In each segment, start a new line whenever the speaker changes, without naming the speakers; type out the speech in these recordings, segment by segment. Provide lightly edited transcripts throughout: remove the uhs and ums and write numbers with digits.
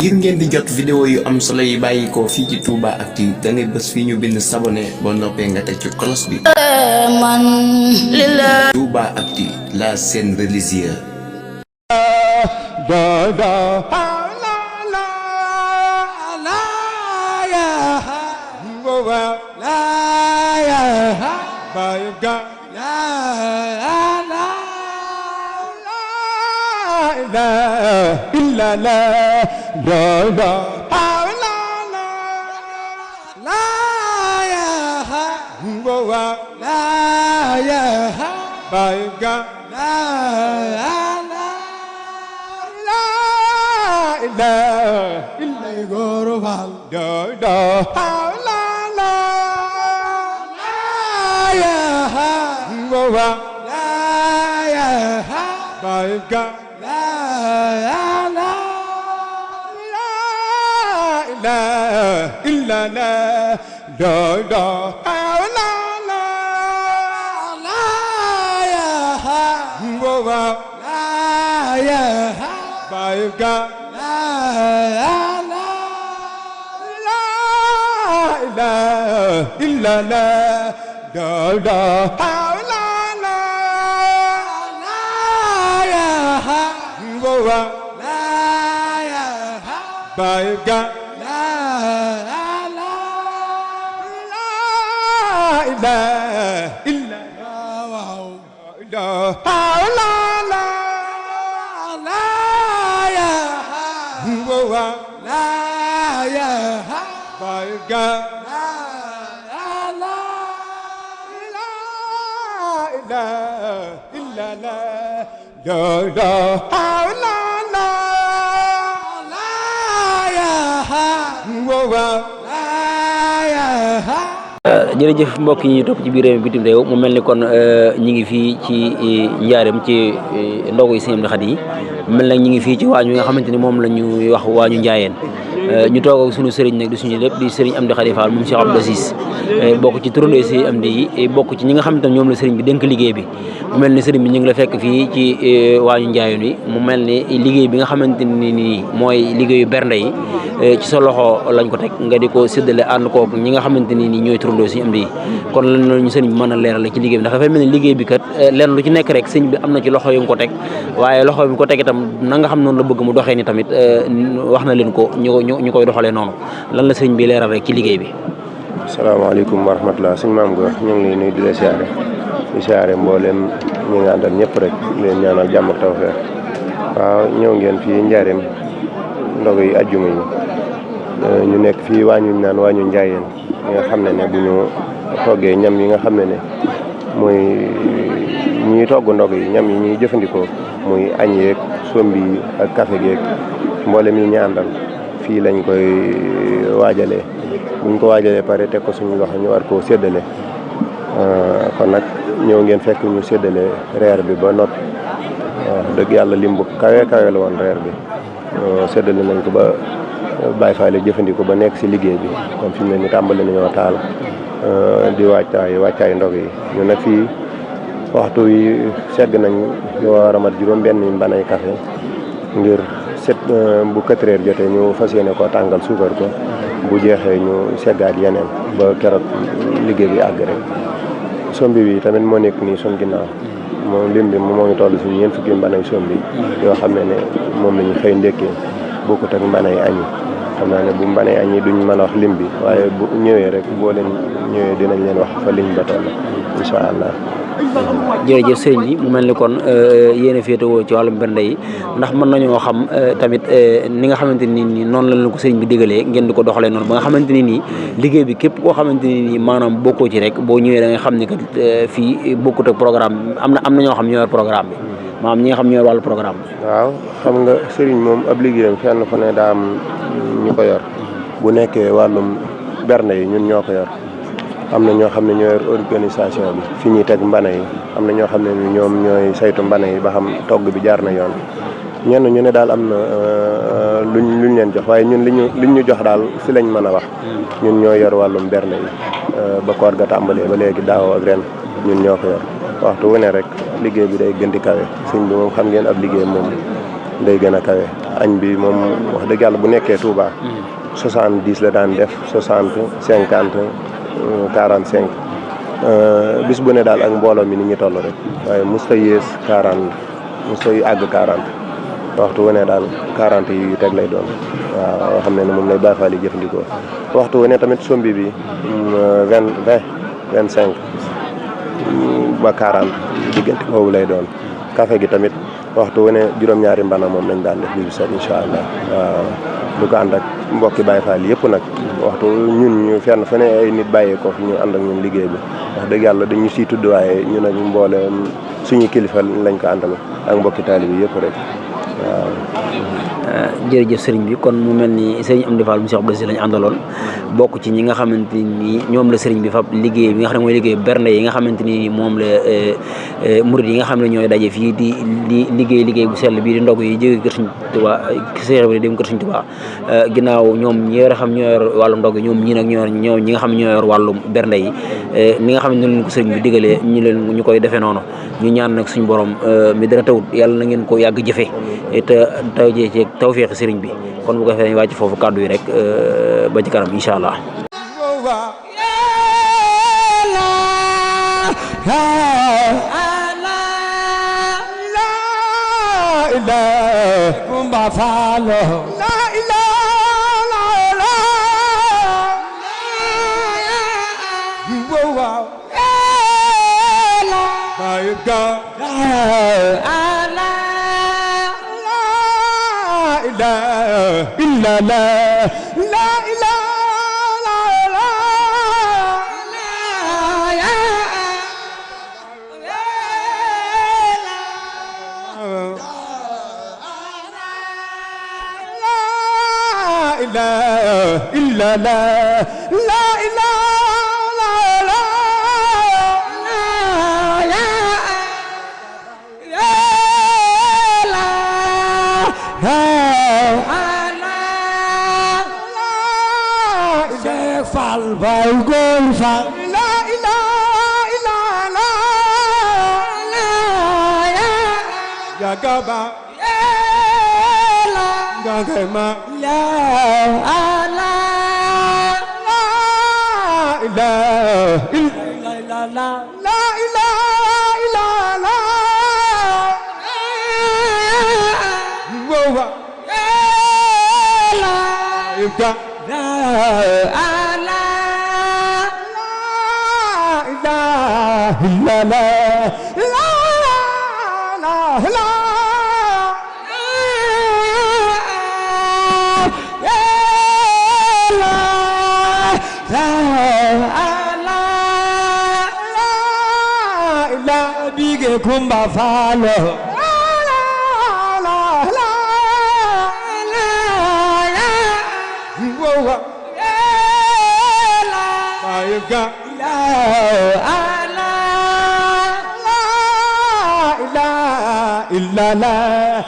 ngir ngeen di jot vidéo yu am solo yi bàyyi ko fii ci Touba Actu da ngay bës fii ñu bind s'abonner boo noppee nga teg ci cloche bi. Touba Actu, la chaîne religieuse.
jërëjëf mbokk yi ñuy topp ci biir réew mi bitim réew mu mel ni kon ñi ngi fii ci njaareem ci ndogu yi Sëñ Amdi Xadi yi mu mel nag ñi ngi fii ci waañu nga xamante ni moom la ñu wax waañu njaayeen ñu toog ak suñu sëriñ nag di suñu lépp di sëriñ Amdi Xadi Fall moom Cheikh Abdou Aziz bokk ci turandoo Sëñ Amdi yi bokk ci ñi nga xamante ne ñoom la sëriñ bi dénk liggéey bi mu mel ni sëriñ bi ñu ngi la fekk fii ci waañu njaayeen yi mu mel ni liggéey bi nga xamante ni nii mooy liggéeyu bernde yi ci sa loxo lañ ko teg nga di ko séddale ànd kook ñi nga xamante ni nii ñooy turandoo Sëñ Amdi yi kon lan la ñu sëriñ bi mën a leeral ci liggéey bi ndax dafay mel ni liggéey bi kat lenn lu ci nekk rek sëñ bi am na ci loxo yu mu ko teg waaye loxo yu mu ko teg itam na nga xam noonu la bëgg mu doxee ni tamit wax na leen ko ñu koy doxalee noonu lan la sëriñ bi leeral rek ci liggéey bi.
asalaamaaleykum wa rahmatulah suñu maam Góor ñu ngi lay nuyu di la siyaare mboolem ñi nga àndal ñëpp rek leen ñaanal jàmm ak tawfeex waaw ñëw ngeen fii njaareem ndogu yi ajjuma yi ñu nekk fii waañu naan waañu njaayeen ñi nga xam ne bu ñu toggee ñam yi nga xam ne mooy ñuy togg ndog yi ñam yi ñuy jëfandikoo muy añ yeeg sombi yi ak café geeg mboolem yi ñu àndal fii lañ koy waajalee buñ ko waajalee pare teg ko suñu loxo ñu war koo séddale kon nag ñëw ngeen fekk ñu séddale reer bi ba noppi dëgg yàlla lim bu kawe la woon reer bi séddale nañ ko ba Baay Faal jëfandikoo ba nekk si liggéey bi kon fi mu ne ñu tàmbali nañoo taal di wàccaay ndog yi ñu nag fii waxtu yi segg nañ ñu war a mat juróom-benn mbanay café ngir bu 4 heures jotee ñu fas yéene ko tàngal suukar ko bu jeexee ñu seggaat yeneen ba keroog liggéey bi àgg rek sombi bi tamit moo nekk nii suñ ginnaaw moom lim bi moo ngi toll si ñeent fukki mbanay sombi yoo xam ne moom la ñu xëy ndekkee bokkut ak mbanay añi xam naa ne bu mbanay añi duñ mën a wax lim bi waaye bu ñëwee rek boo leen ñëwee dinañ leen wax fa liñ ba toll incha allah.
jërëjëf sëriñ bi mu mel ni kon yéen a féetewoo ci wàllum bernde yi ndax mën nañoo xam tamit ni nga xamante ni nii noonu la leen ko sëriñ bi digalee ngeen di ko doxalee noonu ba nga xamante ni nii liggéey bi képp koo xamante ni nii maanaam bokkoo ci rek boo ñëwee da nga xam ni kat fii bokkut ak programme am na ñoo xam ñoo yor programme bi maanaam ñi nga xam ñoo yor wàllu programme bi.
waaw xam nga sëriñ moom ab liggéeyam fenn fu ne daa am ñu ko yor bu nekkee wàllum bernde yi ñun ñoo ko yor. am na ñoo xam ne ñoo yor organisation bi fi ñuy teg mbana yi am na ñoo xam ne ñoom ñooy saytu mbana yi ba xam togg bi jaar na yoon ñenn ñu ne daal am na luñ leen jox waaye ñun liñ ñu jox daal fi lañ mën a wax ñun ñoo yor wàllum berne yi ba koor ga tàmbalee ba léegi daaw ak ren ñun ñoo ko yor waxtu wu ne rek liggéey bi day gën di kawe sëñ bi moom xam ngeen ab liggéey moom day gën a kawe añ bi moom wax dëgg yàlla bu nekkee Touba 70 la daan def 60 50 45 bis bu ne daal ak mbooloo mi ni ñu toll rek waaye musta yées 40 musta àgg 40 waxtu wu ne daal 40 yu teg lay doon waaw yoo xam ne moom lay Baay Faal yi jëfandikoo waxtu wu ne tamit sombi bi 20 25 ba 40 diggante boobu lay doon café gi tamit waxtu wu ne juróom-ñaari mbana moom lañ daan def bi bi set incha allah waaw du ko ànd ak mbokki Baay Faal yëpp nag waxtu ñun ñu fenn fa ne ay nit bàyyee ko fi ñu ànd ak ñun liggéey bi wax dëgg yàlla dañu siy tudd waaye ñun ak mbooleem suñu kilifa lañ ko àndal ak mbokki taalibe bi yëpp rek waaw.
jërëjëf sëriñ bi kon mu mel ni sëriñ Amdi Fall mu Cheikh Abdou Aziz lañ àndaloon bokk ci ñi nga xamante ni ñoom la sëriñ bi fab liggéey bi nga xam ne mooy liggéey bernde yi nga xamante ni moom la murid yi nga xam ne ñooy daje fii di liggéey bu sell bii di ndog yi jóge kër Sëriñ Tuubaa Cheikh bi dem kër Sëriñ Tuubaa ginnaaw ñoom ñi nga xam ñoo yor wàllu ndog yi ñoom ñii nag ñoo ñi nga xam ñoo yor wàllu bernde yi ni nga xam ne noonu ko sëriñ bi digalee ñu koy defee noonu ñu ñaan nag suñu borom mi dara tawut yàlla na ngeen ko yàgg jëfe te tawjee ci tawfeex sëriñ bi kon bu ko defee dañuy wàcc foofu kàddu yi rek ba ci kanam incha allah.
إلا لا لا إله إلا لا لا إله Fall góor Fall la ilaha illa Allah ya gaba la gagema la Allah la ilaha illa Allah la ilaha illa Allah wo wa la ya la la la la la la bige kumba falo إلا لا لا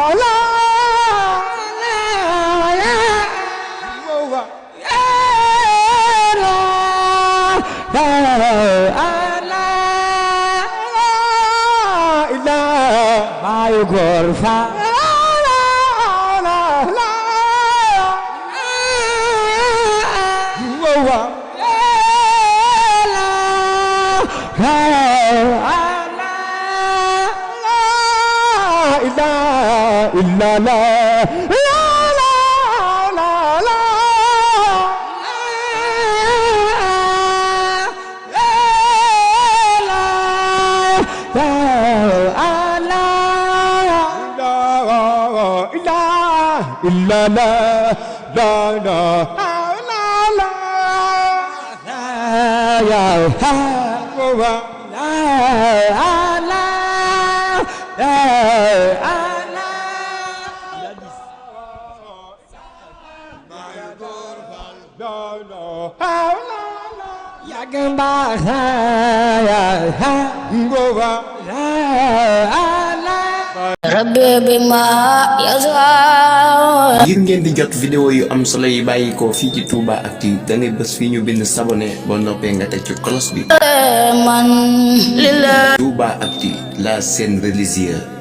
لا لا ما يقول فا إلا لا لا لا لا لا إلا لا لا لا لا يا
rabbi bima yasha.
ngir ngeen di jot vidéo yu am solo yi bàyyi ko fii ci Touba Actu da ngay bës fii ñu bind s'abonner boo noppee nga teg ci cloche bi.
man lillah.
Touba Actu, la scène religieuse.